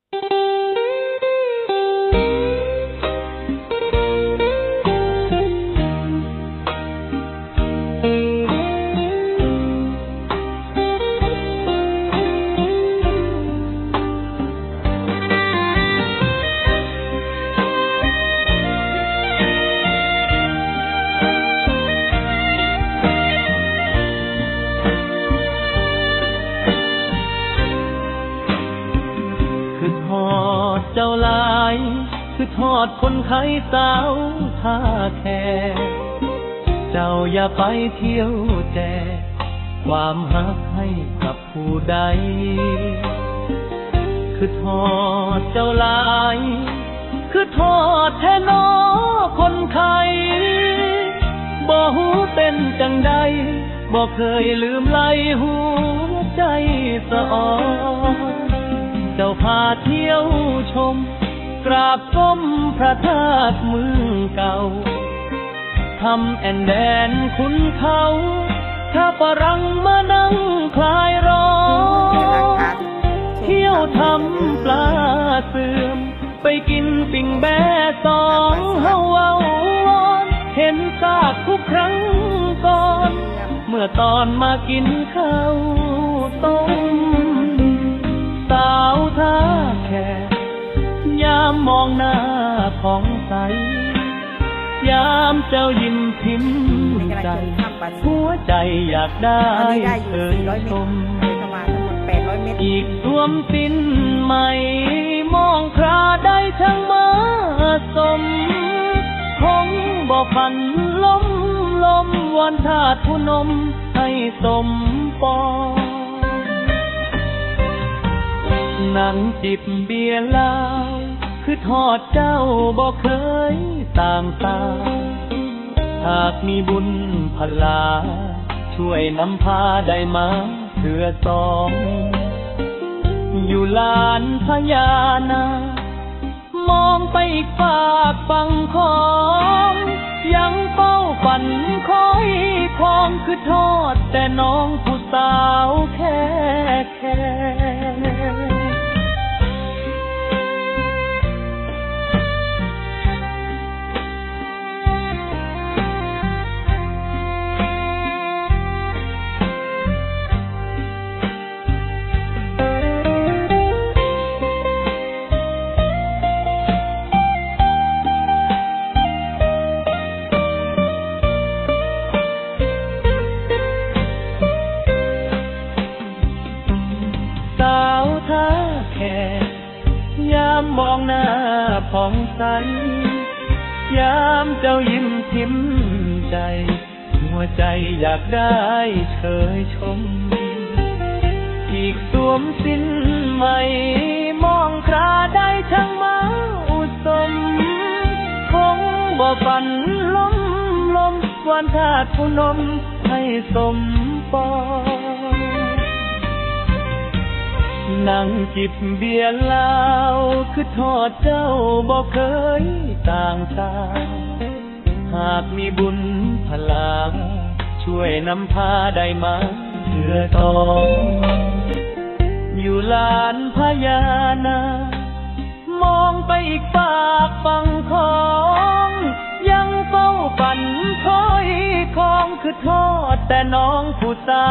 ຄິດຮອດເຈົ້າຫຼາຍ ຄິດຮອດຄົນໄທສາວທ່າແຂກ ເຈົ້າຢ່າໄປທ່ຽວແຈກ ຄວາມຮັກໃຫ້ກັບຜູ້ໃດ ຄິດຮອດເຈົ້າຫຼາຍ ຄິດຮອດແທ້ນໍຄົນໄທ ບໍ່ຮູ້ເປັນຈັ່ງໃດ ບໍ່ເຄີຍລືມໄລຫົວໃຈສະອອນ ເຈົ້າພາທ່ຽວຊົມ ກາບຊົມພະທາດເມືອງເກົ່າ ທຳແອ່ນແດນຂຸນເຂົາ ຖ້າຝຣັ່ງມານັ່ງຄລາຍຮ້ອນ ທ່ຽວທຳປາເຊື່ອມ ໄປກິນປີ້ງແບ້ສອງເຮົາເວົ້າວອນ ເຫັນຊາດຜູ້ຄັ້ງກ່ອນ ເມື່ອຕອນມາກິນເຂົ້າຕົ້ມ ສາວທ່າແຂກ ຍາມມອງໜ້າຜ່ອງໃສ ຍາມເຈົ້າຍິ້ມພິມໃຈ ຫົວໃຈຢາກໄດ້ເຄີຍຊົມ ອີກສວມສິ້ນໃໝ່ ມອງຄຣາໄດ້ທັງມາຊົມ ຄົງບໍ່ຝັນລົມລົມ ວອນທາດຜູ້ນົມໃຫ້ສົມປອງ ນັ່ງຈິບເບຍລາວ ຄິດຮອດເຈົ້າບໍ່ເຄີຍຕ່າງຕາ ຫາກມີບຸນພະລາ ຊ່ວຍນຳພາໄດ້ມາເທື່ອສອງ ຢູ່ລານພະຍານາກ ມອງໄປອີກຟາກຝັ່ງຂອງ ຍັງເຝົ້າຝັນຄອຍຄອງ ຄິດຮອດແຕ່ນ້ອງຜູ້ສາວແຂກ. ສາວທ່າແຂກ ຍາມມອງໜ້າຜ່ອງໃສ ຍາມເຈົ້າຍິ້ມພິມໃຈ ຫົວໃຈຢາກໄດ້ເຄີຍຊົມ ອີກສວມສິ້ນໃໝ່ ມອງຄຣາໄດ້ທັງມາອຸສົມ ຄົງບໍ່ຝັນລົມລົມ ວອນທາດຜູ້ນົມໃຫ້ສົມປອງ ນັ່ງຈິບເບຍລາວ ຄິດຮອດເຈົ້າບໍ່ເຄີຍຕ່າງຕາ ຫາກມີບຸນພະລາ ຊ່ວຍນຳພາໄດ້ມາເທື່ອສອງ ຢູ່ລານພະຍານາກ ມອງໄປອີກຟາກຝັ່ງຂອງ ຍັງເຝົ້າຝັນຄອຍຄອງ ຄິດຮອດແຕ່ນ້ອງຜູ້ສາ